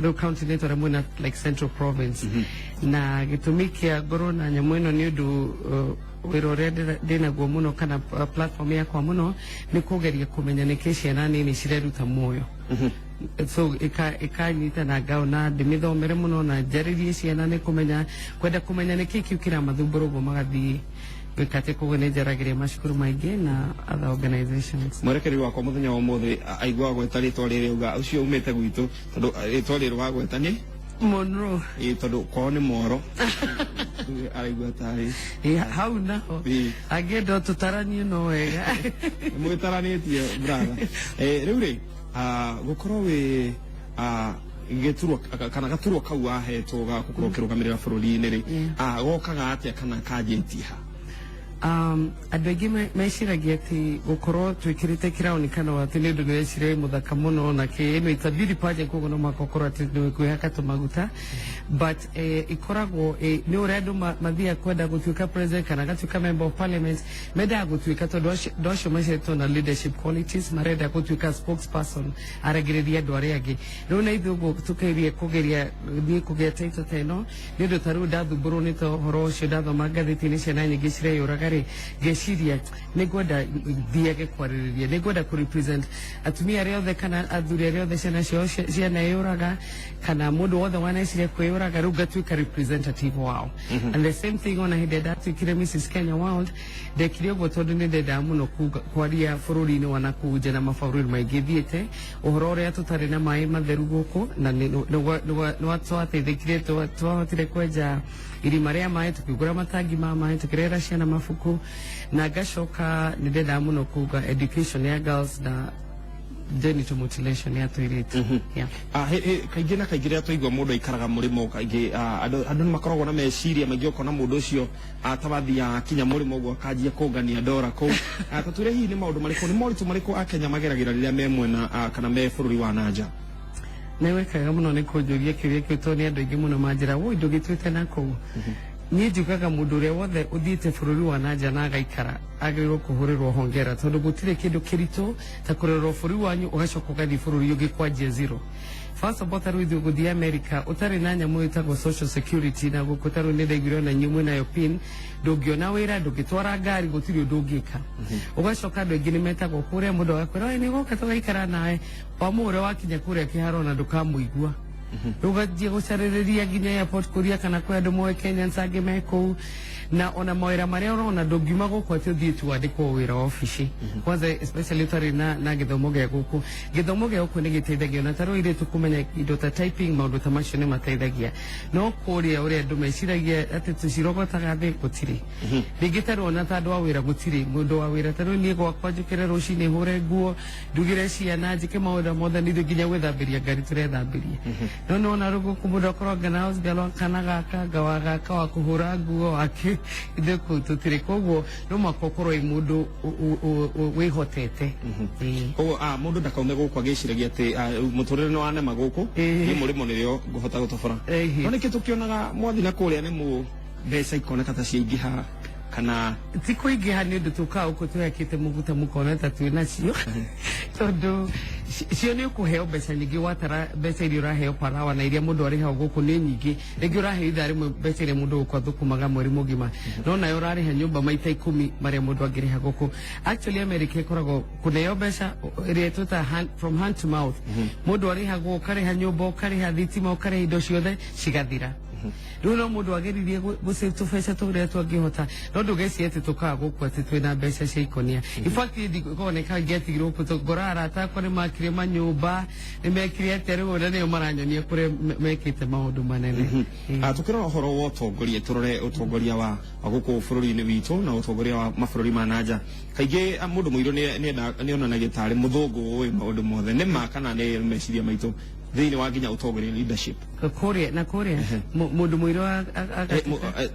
Rĩu county nĩ tũrĩa mwena like Central Province. Na gĩtũmi kĩa ngorwo na nyamũ ĩno nĩ ũndũ wĩra ũrĩa ndĩnaguo mũno kana platform yakwa mũno nĩ kũgeria kũmenya nĩkĩ ciana nini cireruta muoyo. So ikanyita na ngao na ndĩmĩthomere mũno na njarĩrie ciana nĩ kũmenya kwenda kũmenya nĩkĩ kĩu kĩramathumbũra ũguo magathiĩ gwĩka atĩ. Koguo nĩ njaragĩria macukuru maingĩ na other organizations. Mwerekeri wakwa muthenya wa umuthi aigua gweta ritwa rĩrĩ auga ũcio umĩte gwitũ, tondũ rĩtwa rĩrĩ wagweta nĩ Monroe. Ĩ, tondũ kwao nĩ Moro. Rĩu araigua tarĩ Ĩ, hau naho angĩenda tũtaranio no wega. Mwĩtaranĩtie, brother. Rĩu rĩ gũkorwo wĩ gĩturwa kana gaturwa kau wahetwo ga gũkorwo ũkĩrũgamĩrĩra bũrũri-inĩ rĩ, gokaga atĩa kana kanjĩtie ha? Andũ aingĩ meciragia atĩ gũkorwo twĩkĩrĩte kĩraũni kana atĩ nĩ ũndũ nĩ weciria wĩ mũthaka mũno na kĩ ĩno, it's a beauty pageant, koguo no mũhaka ũkorwo atĩ nĩ kwĩhaka tũmaguta. But ikoragwo nĩ ũrĩa andũ mathiaga kwenda gũtuĩka president kana gatuĩka member of parliament. Mendaga gũtuĩka tondũ andũ acio maciarĩtwo na leadership qualities, marenda gũtuĩka spokesperson aragĩrĩria andũ arĩa angĩ. Rĩu na ithuĩ ũguo tũkeria kũgeria niĩ kũgĩa title ta ĩno nĩ ũndũ ta rĩu ndathumbũrwo nĩ ta ũhoro ũcio, ndathoma ngathĩti-inĩ ciana nyingĩ cireyũraga rĩ, ngeciria nĩ ngwenda thiage kwarĩrĩria, nĩ ngwenda kũ represent atumia arĩa othe kana athuri arĩa othe ciana ciao cianeyũraga kana mũndũ wothe waneciria kwĩyũraga. Rĩu ngatuĩka representative wao. And the same thing ona hĩndĩ ĩrĩa ndatuĩkire Mrs Kenya World, ndekire ũguo tondũ nĩ ndendaga mũno kwaria bũrũri-inĩ wa nakũu nja na mabũrũri maingĩ thiĩte ũhoro ũrĩa tũtarĩ na maĩ matheru gũkũ, na nĩ twateithĩkire, twahotire kwenja irima rĩa maĩ, tũkĩgũra matangi ma maĩ, tũkĩrehera ciana mabuku. Na ngacoka nĩ ndendaga mũno kuga education ya girls na genital mutilation ya tũirĩtu, yeah. Kaingĩ na kaingĩ rĩrĩa twaigua mũndũ aikaraga mũrĩmo, kaingĩ andũ nĩ makoragwo na meciria maingĩ, ũkona mũndũ ũcio ta wathiaga kinya mũrĩmo ũguo akanjia kũngania ndora kũu. Ta twĩre hihi nĩ maũndũ marĩkũ, nĩ moritũ marĩkũ Akenya mageragĩra rĩrĩa me mwena kana me bũrũri wa na nja? Nĩ wĩkaga mũno nĩ kũnjũria kĩũria kĩu, tondũ nĩ andũ aingĩ mũno manjĩra, "Woi, ndũgĩtuĩte na kũu?" Niĩ njugaga mũndũ ũrĩa wothe ũthiĩte bũrũri wa na nja na agaikara agĩrĩirwo kũhũrĩrwo hongera, tondũ gũtirĩ kĩndũ kĩritũ ta kũrerwo bũrũri wanyu ũgacoka ũgathiĩ bũrũri ũngĩ kwanjia zero. First of all, ta rĩu ithuĩ gũthiĩ America ũtarĩ na nyamũ ĩtagwo social security, na gũkũ ta rĩu nĩ ndaiguire ona inyuĩ mwĩnayo PIN, ndũngĩona wĩra, ndũngĩtwara ngari, gũtirĩ ũndũ ũngĩka. Ũgacoka andũ aingĩ nĩ metagwo kũrĩa, mũndũ agakwĩra, "Oi, nĩ gũka tũgaikara nawe." Wamũre wakinya kũrĩa kĩharo na ndũkamũigua. Rĩu ũgathiĩ gũcarĩrĩria nginya airport kũria kana kwĩ andũ moĩ Kenyans angĩ me kũu. Na ona mawĩra marĩa ũrona, ndũngiuma gũkũ atĩ ũthiĩ tu wandĩkwo wĩra wa obici kwanza, especially ũtarĩ na gĩthomo gĩa gũkũ. Gĩthomo gĩa gũkũ nĩ gĩteithagia ona ta rĩu airĩtu kũmenya indo ta typing, maũndũ ta macio nĩ mateithagia. No kũrĩa ũrĩa andũ meciragia atĩ tũcirogotaga thĩ, gũtirĩ. Rĩngĩ ta rĩu ona ta andũ a wĩra, gũtirĩ mũndũ wa wĩra. Ta rĩu niĩ gwakwa njũkĩre rũcinĩ, hũre nguo, ndugĩre ciana, njĩke maũndũ mothe, nithuĩ nginya gwĩthambĩria ngari tũrethambĩria. No nĩwona rĩu gũkũ mũndũ akorwo anga na house girl kana gaka anga wa gaka wa kũhũra nguo wake, ithuĩ kũu tũtirĩ. Koguo no mũhaka ũkorwo wĩ mũndũ wĩhotete. Ĩĩ. Koguo mũndũ ndakaume gũkũ agĩciragia atĩ mũtũrĩre nĩ wanema gũkũ, niĩ mũrĩmo nĩrĩo ngũhota gũtobora. No nĩkĩ tũkĩonaga mwathi na kũrĩa nĩ mũ mbeca ikoneka ta ciaingĩha kana? Ti kũingĩha, nĩ ũndũ tũkaga gũkũ twĩhakĩte mũguta mũkona ta twĩ nacio, tondũ cio nĩ ũkũheo mbeca nyingĩ. Watara mbeca iria ũraheo per hour na iria mũndũ arĩhagwo gũkũ nĩ nyingĩ. Rĩngĩ ũraheo ithaa rĩmwe mbeca iria mũndũ gũkũ athũkũmaga mweri mũgima, no nayo ũrarĩha nyũmba maita 10 marĩa mũndũ angĩrĩha gũkũ. Actually, America ĩkoragwo kũneo mbeca ĩrĩa twĩtaga from hand to mouth. Mũndũ arĩhagwo, ũkarĩha nyũmba, ũkarĩha thitima, ũkarĩha indo ciothe, cigathira. Rĩu no mũndũ ageririe gũ-save tũbeca tũrĩa twangĩhota, no ndũgecirie atĩ tũkaga gũkũ atĩ twĩna mbeca cia ikonia. In fact, ndikoneka ngĩatigirwo gũkũ ngora arata akwa nĩ makire manyũmba, nĩ mekire atĩa, rĩu ona nĩo maranyonia kũrĩa mekĩte maũndũ manene. Ĩĩ. Tukĩrora ũhoro wa ũtongoria, tũrore ũtongoria wa gũkũ bũrũri-inĩ witũ na ũtongoria wa mabũrũri ma na nja. Kaingĩ mũndũ mũirũ nĩ onanagia tarĩ mũthũngũ ũĩ maũndũ mothe. Nĩ ma kana nĩ meciria maitũ thĩinĩ wa nginya ũtongoria, leadership? Kũrĩa na kũrĩa mũndũ mũirũ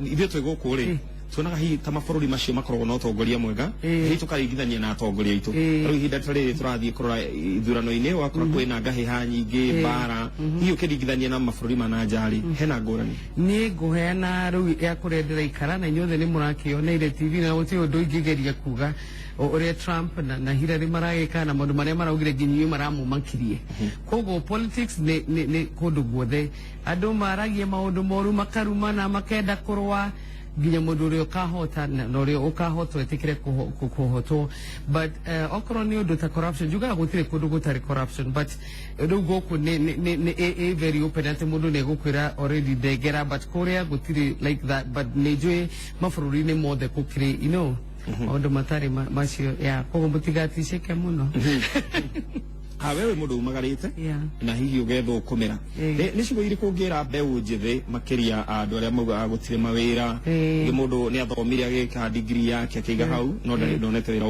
Ithuĩ twĩ gũkũ rĩ. Tuonaga hihi ta mabũrũri macio makoragwo na ũtongoria mwega, hihi tũkaringithania na atongoria aitũ. Rĩu ihinda ta rĩrĩ tũrathiĩ kũrora ithurano-inĩ, ũgakora kwĩna ngahĩha nyingĩ, mbara. Hihi ũkĩringithania na mabũrũri ma na nja rĩ, hena ngũrani? Niĩ ngũheana rĩu ya kũrĩa ndĩraikara, na inyuothe nĩ mũrakĩoneire TV, na gũtirĩ ũndũ ingĩgeria kuga ũrĩa Trump na Hillary maragĩka na maũndũ marĩa maraugire nginya inyuĩ maramũmakirie. Koguo politics nĩ kũndũ guothe, andũ maragia maũndũ moru, makarumana, makenda kũrũa nginya mũndũ ũrĩa ũkahota na ũrĩa ũkahotwo etĩkĩre kũhotwo. But okorwo nĩ ũndũ ta corruption, njugaga gũtirĩ kũndũ gũtarĩ corruption, but rĩu gũkũ nĩ ĩ very open atĩ mũndũ nĩ egũkwĩra already ndengera, but kũrĩa gũtirĩ like that. But nĩ njũĩ mabũrũri-inĩ mothe gũkĩrĩ maũndũ matarĩ macio ya koguo mũtigaticĩke mũno. Ha wewe mũndũ umagarĩte na hihi ũgethũkũmĩra, nĩ ciugo irĩkũ ũngĩra mbeũ njĩthĩ, makĩria andũ arĩa maugaga gũtirĩ mawĩra? Ũngĩ mũndũ nĩ athomire, agĩka degree yake, akĩiga hau, no ndarĩ ndonete wĩra.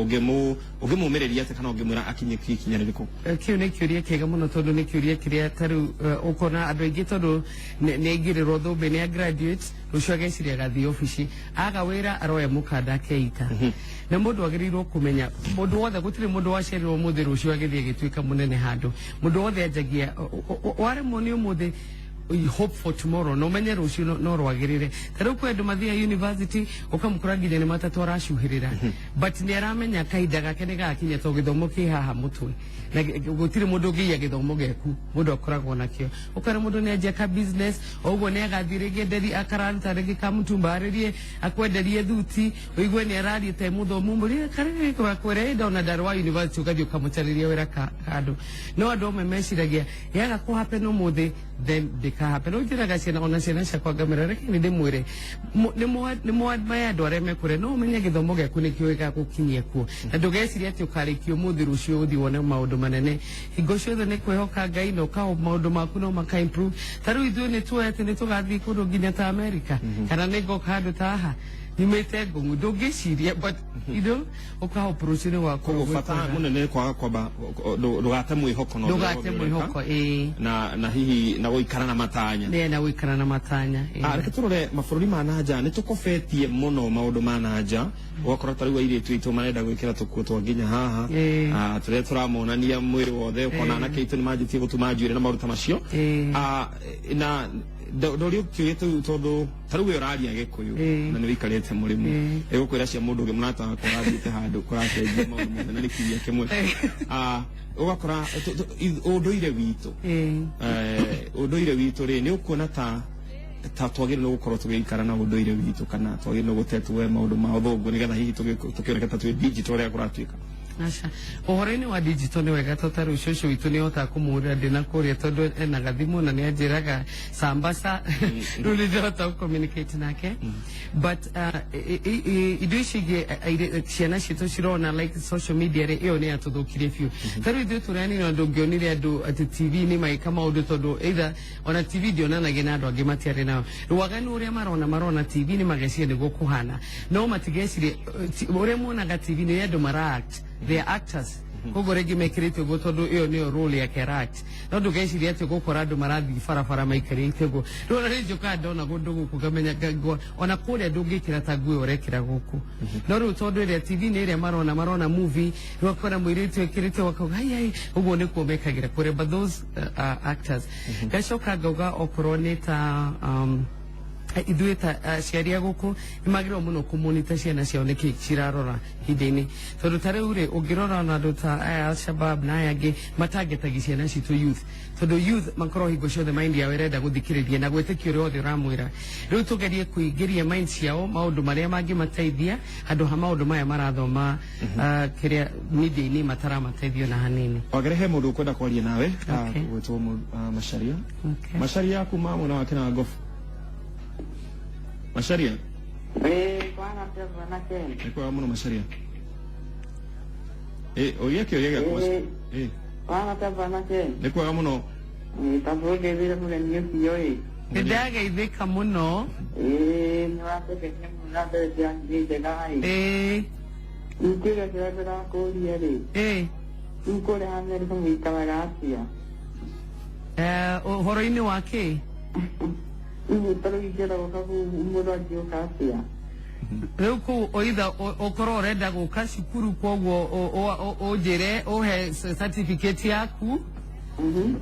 Ũngĩmũmĩrĩria atĩa kana ũngĩmwĩra akinye ikinya rĩrĩkũ? Kĩu nĩ kĩũria kĩega mũno, tondũ nĩ kĩũria kĩrĩa ta rĩu ũkona andũ aingĩ, tondũ nĩ aingĩrĩrwo thũmbĩ nĩ a graduate, rũciũ ageciria agathiĩ obici, aga wĩra aroya mũkanda akeita. Na mũndũ agĩrĩirwo kũmenya, mũndũ wothe, gũtirĩ mũndũ waciarirwo ũmũthĩ rũciũ agĩthiĩ agĩtuĩka mũnene handũ. Mũndũ wothe anjagia waremwo nĩ ũmũthĩ, you hope for tomorrow, no menye rũciũ no rwagĩrĩre. Ta rĩu kwĩ andũ mathiaga university, ũkamũkora nginya nĩ matatũ aracuhĩrĩra, but nĩ aramenya kahinda gake nĩ gagakinya, tondũ gĩthomo kĩ haha mũtwe, na gũtirĩ mũndũ ũngĩiya gĩthomo gĩaku, mũndũ akoragwo nakĩo. Ũkora mũndũ nĩ anjia ka business o ũguo, nĩ agathiĩ rĩngĩ nderi akararuta rĩngĩ kamũtumba, arĩrie akwenderie thuti, ũigue nĩ araria ta mũthomu mũrĩre karĩrĩ akwĩra ndona ndarĩ wa university, ũgathiĩ ũkamũcarĩria wĩra handũ. No andũ amwe meciragia yaga kũ happen ũmũthĩ, then ndĩka happen. Rĩu njĩraga ciana, ona ciana ciakwa, ngamĩra reke nĩ ndĩmwĩre nĩ mwadmire andũ arĩa mekũrĩa, no ũmenye gĩthomo gĩaku nĩkĩo gĩgagũkinyia kuo, na ndũgecirie atĩ ũkarĩkia ũmũthĩ rũciũ ũthiĩ wone maũndũ manene. Hingo ciothe nĩ kwĩhoka Ngai na ũkaho maũndũ maku no maka improve. Ta rĩu ithuĩ nĩ tuoĩ atĩ nĩ tũgathiĩ kũndũ nginya ta America, kana nĩ ngoka handũ ta haha nyumĩte ngũng'u, ndũngĩciria, but ũkahope rũciũ nĩ gwakorwo Koguo gwĩ bata kwega. Mũnene nĩ kwaga kwamba ndũgate mwĩhoko na ũndũ Ndũgate wothe ũreka. mwĩhoko, ĩĩ. Na hihi na gũikara na matanya. Nĩ na gũikara na matanya, ĩĩ. Ah, reke tũrore mabũrũri ma na nja. Nĩ tũkobetie mũno maũndũ ma na nja, ũgakora ta rĩu airĩtu aitũ marenda gwĩkĩra tũkuo twa nginya haha, tũrĩa tũramonania mwĩrĩ wothe, ũkona anake aitũ nĩ manjĩtie gũtuma njuĩrĩ na maũndũ ta macio. Ah, na ndorio kĩũria tũu, tondũ ta rĩu we ũraria Gĩkũyũ na nĩ wĩikarĩte mũrĩmo, ĩgũkwĩra cia mũndũ ũngĩ mũrata wakwa ũrathiĩte handũ kũracenjia maũndũ mothe na nĩ kiumia kĩmwe. Ah, ũgakora ũndũire witũ, ũndũire witũ rĩ, nĩ ũkuona ta twagĩrĩirwo nĩ gũkorwo tũgĩikara na ũndũire witũ, kana twagĩrĩirwo nĩ gũtetwo maũndũ ma ũthũngũ nĩgetha hihi tũkĩoneka ta twĩ digital ũrĩa kũratuĩka? Aca, ũhoro-inĩ wa digital nĩ wega, tondũ ta rĩu cũcũ witũ nĩ ahotaga kũmũhũrĩra ndĩna kũrĩa, tondũ ena gathimũ na nĩ anjĩraga sambasa, rĩu nĩ ndĩrahota gũ communicate nake. But indo ici ingĩ ciana citũ cirona, like social media rĩ, ĩyo nĩ yatũthũkirie biũ. Ta rĩu ithuĩ tũrĩ anini, ona ndũngĩonire andũ atĩ TV-inĩ magĩka maũndũ, tondũ either ona TV ndionanagia na andũ angĩ matiarĩ nao. Waganu ũrĩa marona TV nĩ mageciria nĩguo kũhana, no matigecirie ũrĩa monaga TV nĩ andũ mara act, they are actors. Koguo rĩngĩ mekĩrĩte ũguo tondũ ĩyo nĩyo role yake ara act, no ndũgeciria atĩ ũgũkora andũ marathiĩ barabara maikarĩte ũguo. Rĩu ona rĩ njũkaga ndona kũndũ gũkũ ngamenya ngwa ona kũrĩa ndũngĩkĩra ta nguo ĩyo ũrekĩra gũkũ. No rĩu tondũ ĩrĩa TV nĩ ĩrĩa marona movie, rĩu akona mũirĩtu ĩkĩrĩte, wakauga hai hai, ũguo nĩkuo mekagĩra kũrĩa, but those are actors. Ngacoka ngauga okorwo nĩ ta ithuĩ ta aciari a gũkũ, nĩ magĩrĩirwo mũno kũmonita ciana ciao nĩkĩ cirarora ihinda-inĩ, tondũ ta rĩu rĩ, ũngĩrora ona andũ ta aya Al-Shabab na aya angĩ matangĩtagia ciana citũ, youth, tondũ youth makorwo hingo ciothe mind yao ĩrenda gũthikĩrĩria na gwĩtĩkia ũrĩa wothe ũramwĩra. Rĩu tũgerie kũingĩria mind ciao maũndũ marĩa mangĩmateithia handũ ha maũndũ maya marathoma kĩrĩa media-inĩ mataramateithia ona hanini. Wagere he mũndũ ũkwenda kwaria nawe. Okay. Gwĩtwo Macharia. Okay. Macharia kuma mwena wa Kĩnangobu. Macharia. Bwana bwana Ken. Nĩ kwega mũno, Macharia. Ũria kĩũria gĩaku. Macharia. Bwana bwana Ken. Nĩ kwega mũno. Tabũge vile mũgeni ũcio ĩ. Nĩ ndageithĩka mũno. Nĩ watũkenia mũno na mbere ciaku nĩ njega ĩ. Rĩu kĩũria kĩrĩa ndĩrakũria rĩ, rĩu kũrĩa Amerika mũikaraga atĩa? Ũhoro-inĩ wa kĩ? Rĩu ta rĩu ingĩenda gũka kũu mũndũ angĩũka atĩa? Rĩu kũu oitha ũkorwo ũrenda gũka cukuru, koguo ũnjĩre ũhe certificate yaku,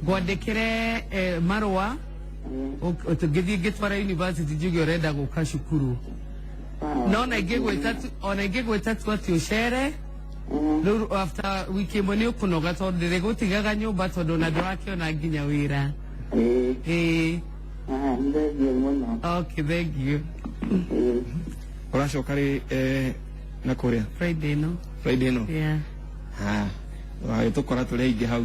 ngwandĩkĩre marũa, ngĩthiĩ ngĩtwara university njuge ũrenda gũka cukuru. No na ingĩgwĩta tu, ona ingĩgwĩta tu atĩ ũcere rĩu, after wiki ĩmwe nĩ ũkũnoga, tondũ ndĩrĩgũtigaga nyũmba, tondũ ona ndũrakĩona nginya wĩra. Ĩĩ. Nĩ thengiũ mũno. Okay, thank you. Ũracoka rĩ na kũrĩa? Friday no. Friday no? Yeah. Ha, wagĩtũkora tũrĩ aingĩ hau,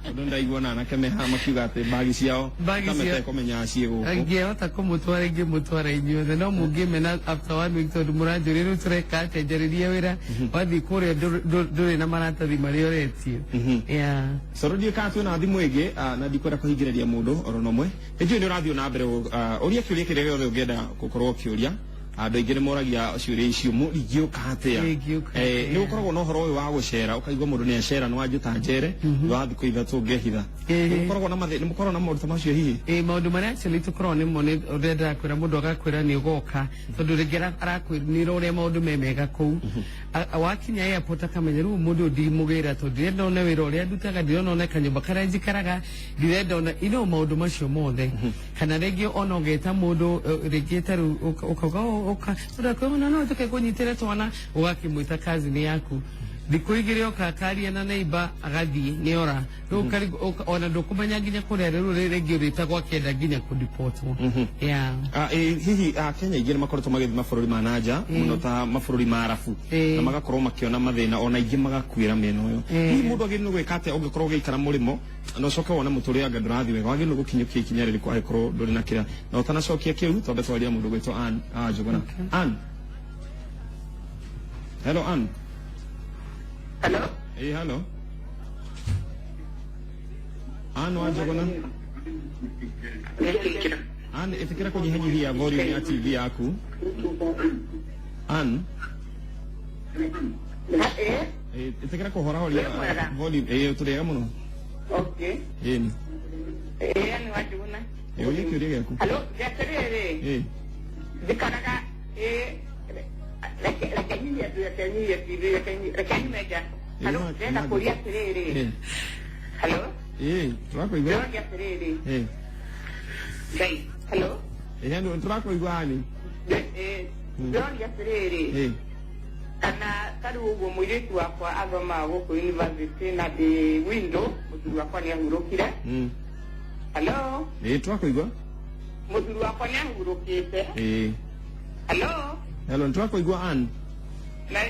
tondũ ndaigua na anake me haha makiuga atĩ mbagi ciao Mbagi ta metekũmenya ciĩ gũkũ. Ingĩhota kũmũtwara, ingĩmũtwara inyuothe, no mũngĩmena after one week, tondũ mũranjũria rĩu tũreka atĩa, njarĩria wĩra wathiĩ kũrĩa ndũrĩ na maratathi marĩa ũretio. Yeah. Soro ndiĩ kana twĩna thimũ ĩngĩ, na ndikwenda kũhingĩrĩria mũndũ oro na ũmwe. Nĩ njũĩ nĩ ũrathiĩ na mbere ũria kĩũria kĩrĩa gĩothe ũngĩenda gũkorwo ũkĩũria. Andũ aingĩ nĩ moragia ciũria icio, ingĩũka atĩa? Ingĩũka atĩa? Nĩ gũkoragwo na ũhoro ũyũ wa gũcera, ũkaigua mũndũ nĩ acera nĩ wanjĩta njere wa thikũ 3 ngehitha. Nĩ gũkoragwo na mathĩna, nĩ mũkoragwo na maũndũ ta macio hihi? Ĩ, maũndũ marĩa actually tũkoragwo nĩmo nĩ ũrĩa ndĩrakwĩra, mũndũ agakwĩra nĩ ũgoka, tondũ rĩngĩ arakwĩra ũrĩa maũndũ me mega kũu. Wakinya airport akamenya rĩu mũndũ ũyũ ndimũgĩra, tondũ ndirenda one wĩra ũrĩa ndutaga, ndirona one kanyũmba karĩa njikaraga, ndirenda one ino maũndũ macio mothe. Kana rĩngĩ ona ũgeta mũndũ, rĩngĩ ta rĩu ũkauga, "Oh, ũka," mũndũ akwĩra, "No tũke kũnyitĩre twana," ũgakĩmwĩta cousin yaku, thikũ 2 oka akaria na neighbor, agathiĩ nĩ ora. Rĩu ona ndũkũmenya nginya kũrĩa rĩu rĩngĩ ũrĩtagwo akĩenda nginya kũdipotwo, yeah. Hihi Kenya aingĩ nĩ makoretwo magĩthiĩ mabũrũri ma nanja mũno ta mabũrũri ma Arabu na magakorwo makĩona mathĩna, ona aingĩ magakuĩra mĩena ũyũ. Hihi mũndũ agĩrĩirwo gwĩka atĩa ũngĩkorwo ũgĩikara mũrĩmo na ũcoke wone mũtũrĩre anga ndũrathiĩ wega? Wagĩrĩirwo gũkinyũkia ikinya rĩrĩkũ angĩkorwo ndũrĩ na kĩrĩa? Na ũtanacokia kĩu, twambe twaria mũndũ gwĩtwo Ann Njuguna. Ann, hello Ann. Hello? Hello Ann wa Njuguna. Ann, ĩtĩkĩra kũnyihanyihia volume ya TV yaku, Ann. Ĩtĩkĩra kũhorahoria Wĩ mwega. volume. Tũrĩega mũno. Okay. Ĩni. Nĩ Wanjuguna. Ũria kĩũria gĩaku. Hello, atĩrĩrĩ, njikaraga, reke nyihie tu, reke nyihie TV, reke nyume nja. Hello, ndĩrenda kũria atĩrĩrĩ. Hello? Tũrakũigua. Ndĩroria atĩrĩrĩ. Ngai, hello? Nĩ tũrakũigua, Ann. Ndĩroria atĩrĩrĩ, kana ta rĩu ũguo mũirĩtu wakwa athomaga gũkũ university na ndĩ window, mũthuri wakwa nĩ ahurũkire. Hello? Tũrakũigua. Mũthuri wakwa nĩ ahurũkĩte. Hello? Hello, nĩ tũrakũigua, Ann. Na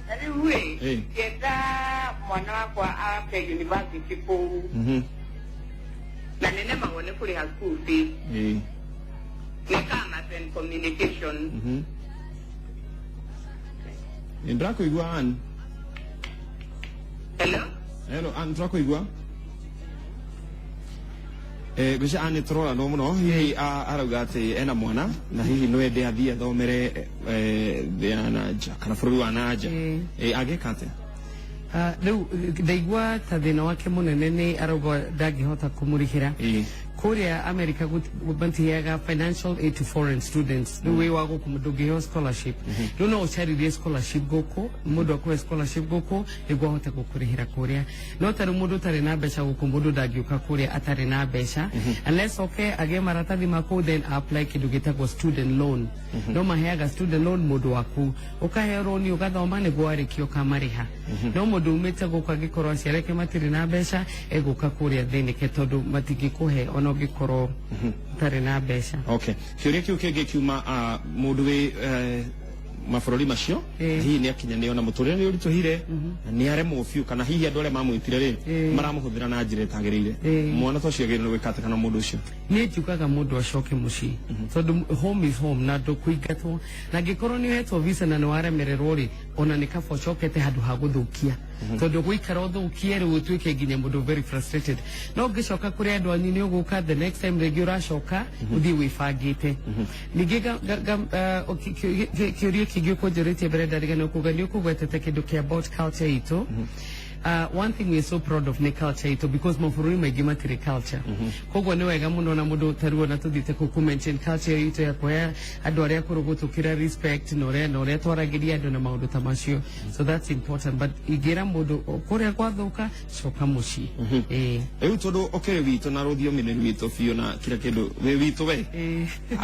na rĩu rĩ, ngĩenda mwana wakwa ake university kũu, na nĩnemagwo nĩ kũrĩha school fees. Nĩ commerce and communication. Nĩ ndĩrakũigua, Ann. Hello? Hello Ann, tũrakũigua. Ngwĩciria Ann tũroranwo mũno. Hihi arauga atĩ ena mwana na hihi no ende athiĩ athomere thĩ ya nanja kana bũrũri wa nanja. Angĩka atĩa? Rĩu ndaigua ta thĩna wake mũnene nĩ arauga ndangĩhota kũmũrĩhĩra. Kũrĩa America matiheaga financial aid to foreign students. Rĩu wĩ wa gũkũ ndũngĩheo scholarship. Rĩu no ũcaririe scholarship gũkũ, mũndũ akũhe scholarship gũkũ nĩguo ahote gũkũrĩhĩra kũrĩa. No ta rĩu mũndũ ũtarĩ na mbeca gũkũ, mũndũ ndangĩũka kũrĩa atarĩ na mbeca, unless oke agĩe maratathi ma kũu, then apply kĩndũ gĩtagwo student loan. No maheaga student loan mũndũ waku, ũkaheo loan ũgathoma nĩguo warĩkia ũkamarĩha. No mũndũ umĩte gũkũ angĩkorwo aciari ake matirĩ na mbeca, egũka kũrĩa thĩnĩke, tondũ matingĩkũhe ona ũngĩkorwo ũtarĩ na mbeca. Okay, kĩũria kĩu kĩngĩ kiuma mũndũ wĩ mabũrũri macio, hihi nĩ akinya nĩ ona mũtũrĩre nĩ ũritũhire na nĩ aremwo biũ, kana hihi andũ arĩa mamwĩtire rĩ maramũhũthĩra na njĩra ĩtagĩrĩire, mwana ta ũcio agĩrĩirwo nĩ gwĩka atĩa, kana mũndũ ũcio? Niĩ njugaga mũndũ acoke mũciĩ, tondũ home is home na ndũkũingatwo. Na angĩkorwo nĩ ũhetwo visa na nĩ waremererwo rĩ, ona nĩ kaba ũcokete handũ ha gũthũkia, tondũ gũikara ũthũkie rĩu ũtuĩke nginya mũndũ very frustrated. No ũngĩcoka kũrĩ andũ anyu, nĩ ũgũka the next time rĩngĩ ũracoka ũthiĩ wĩbangĩte. Ningĩ kĩũria kĩngĩ ũkũnjũrĩtie mbere ndariganĩrwo kuga, nĩ ũkũgwetete kĩndũ kĩa about culture itũ. One thing we are so proud of nĩ culture itũ, because mabũrũri maingĩ matirĩ culture. Koguo nĩ wega mũno na mũndũ taruo na tũthiĩte kũu kũ mention culture itũ ya kũhe andũ arĩa akũrũ gũtũkĩra respect na ũrĩa twaragĩria andũ na maũndũ ta macio. So that's important, but ingĩra mũndũ kũrĩa gwathũka, coka mũciĩ. Ĩĩ. Rĩu tondũ ũkĩrĩ witũ na rũthiomi nĩ rwitũ biũ na kila kĩndũ wĩ witũ we.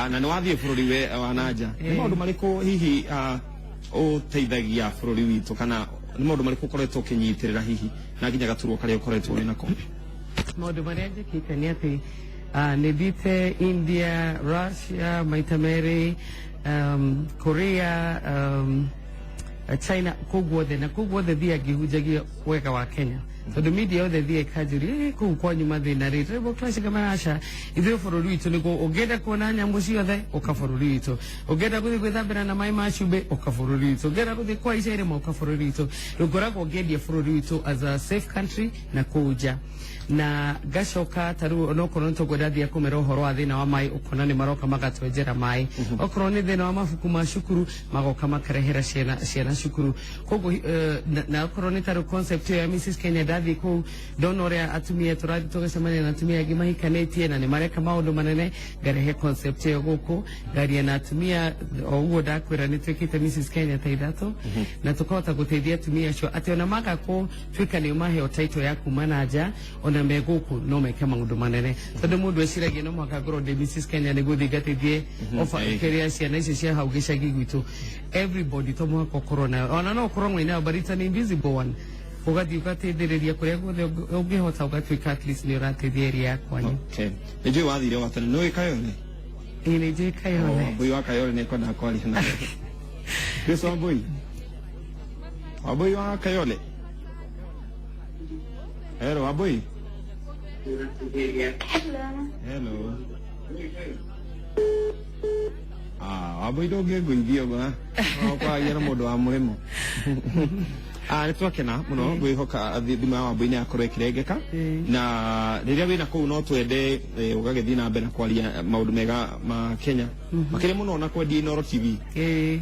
Na nĩ wathiĩ bũrũri we wa nanja, nĩ maũndũ marĩkũ hihi ũteithagia bũrũri witũ, kana nĩ maũndũ marĩkũ ũkoretwo ũkĩnyitĩrĩra hihi na nginya gaturwa karĩa ũkoretwo wĩ nako? Maũndũ marĩa njĩkĩte nĩ atĩ nĩ thiĩte India, Russia maita merĩ, Korea, China, kũu guothe, na kũu guothe thiaga ngĩhunjagia wega wa Kenya, tondũ media yothe thiĩ ĩkanjũria, "Ĩ, kũu kwanyu mathĩna rĩ?" Tribal clash kamaraca ithuĩ bũrũri witũ nĩguo ũngĩenda kuona nyamũ ciothe, ũka bũrũri witũ. Ũngĩenda gũthiĩ gwĩthambĩra na maĩ ma cumbĩ, ũka bũrũri witũ. Ũngĩenda gũthiĩ kwaica irĩma, ũka bũrũri witũ. Rĩu ngoragwo ngĩendia bũrũri witũ as a safe country na kũu nja. Na ngacoka ta rĩu onokorwo nĩ tũkwenda thiĩ kũmera ũhoro wa thĩna wa maĩ, ũkona nĩ maroka magatwenjera maĩ. Okorwo nĩ thĩna wa mabuku ma cukuru, magoka makarehera ciana cukuru. Koguo na okorwo nĩ ta rĩu concept ĩyo ya Mrs Kenya, ndathiĩ kũu ndona ũrĩa atumia tũrathiĩ tũgacemania na atumia angĩ mahikanĩtie na nĩ mareka maũndũ manene, ngarehe concept ĩyo gũkũ, ngaria na atumia o ũguo ndakwĩra. Nĩ twĩkĩte Mrs Kenya ta ithatũ na tũkahota gũteithia atumia acio atĩ ona maga gũtuĩka nĩo maheo title ya kuma na nja, ona me gũkũ no meke maũndũ manene, tondũ mũndũ eciragia no mũhaka ngorwo ndĩ Mrs Kenya nĩguo thiĩ ngateithie ofa kĩrĩa ciana icio cia hau gĩcagi gwitũ. Everybody, to mũhaka ũkorwo nayo, ona no ũkorwo mwĩnayo, but it's an invisible one. Ũgathiĩ ũgateithĩrĩria kũrĩa guothe ũngĩhota, ũgatuĩka at least nĩ ũrateithia area ya kwanyu. Okay, nĩ njũĩ wathire wa tene, nĩ ũĩ Kayole? Ĩĩ, nĩ njũĩ Kayole. Wambui wa Kayole nĩ ekwendaga kwaria nawe. Chris Wambui, Wambui wa Kayole. Hello, Wambui. Hello. Ah, Wambui, ndũngĩngũithia ũguo kwaragia na mũndũ wa mũrĩmo. Ah, nĩ twakena mũno. Ngwĩhoka thimũ ya Wambui nĩ yakorwo ĩkĩrengeka. Na rĩrĩa wĩna kũu no twende ũgagĩthiĩ na mbere na kwaria maũndũ mega ma Kenya, makĩria mũno na kwendia Inooro TV. Nĩ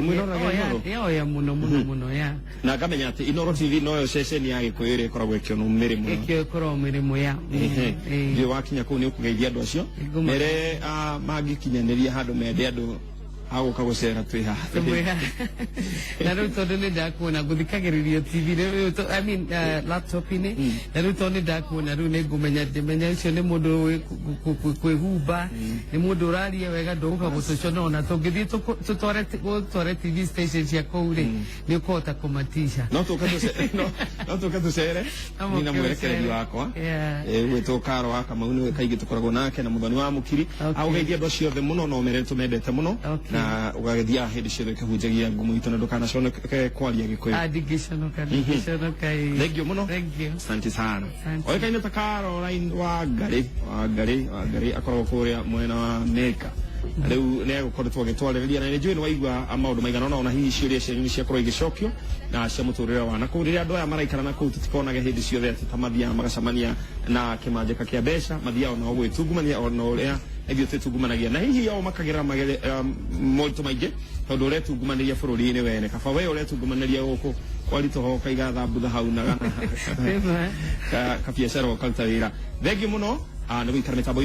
mwĩroraga Inooro? Yoya mũno mũno mũno ya. Na ngamenya atĩ Inooro TV noyo ceceni ya Gĩkũyũ ĩrĩa ĩkoragwo ĩkĩonwo mĩrĩmo. Ĩkĩo ĩkoragwo mĩrĩmo ya. Ndiũĩ wakinya kũu nĩ ũkũgeithia andũ acio. Mere mangĩkinyanĩria handũ mende andũ a gũka gũcera, twĩ haha. Na rĩu tondũ nĩ ndakuona ngũthikagĩrĩria TV rĩu I mean, laptop-inĩ, na rĩu tondũ nĩ ndakuona rĩu nĩ ngũmenya, ndĩmenya ũcio nĩ mũndũ ũĩ kwĩhumba, nĩ mũndũ ũraria wega, ndũgũka gũtũcona. Ona tũngĩthiĩ gũtware TV station cia kũu rĩ, nĩ ũkũhota kũmatisha. No tũke tũcere No ni na mũke mwerekereria mũcere. wakwa gwĩtwo Karo wa Kamau, nĩwe kaingĩ tũkoragwo nake na Mũthoni wa Mũkiri. Agũgeithia andũ acio othe mũno no mere tũmendete mũno. Na ũgagĩthiaga hĩndĩ ciothe ũkĩhunjagia ngumo itũ na ndũkanaconoke kwaria Gĩkũyũ. Ah, ndingĩconoka, ndingĩconoka, ĩĩ. Thank you mũno. Thank you. Asante sana. Asante. Oĩkaine ta Caroline Wangari, Wangari, Wangari, akoragwo kũrĩa mwena wa Amerika. Rĩu nĩ egũkoretwo agĩtwarĩrĩria na nĩ njũĩ nĩ waigua maũndũ maigana ũna, ona hihi ciũria cianyu nĩ ciakorwo igĩcokio na cia mũtũrĩre wa na kũu. Rĩrĩa andũ aya maraikara na kũu, tũtikonage hĩndĩ ciothe atĩ ta mathiaga magacemania na kĩmanjĩka kĩa mbeca, mathiaga onao gwĩtungumania ona ũrĩa ithuĩ twĩtungumanagia, na hihi o makagerera moritũ maingĩ, tondũ ũretungumanĩria bũrũri-inĩ wene, kaba we ũretungumanĩria gũkũ kwaritũha ũkaiga thambutha hau na kabiacara ũkaruta wĩra. Thengiũ mũno, nĩ gũikara mĩtambo.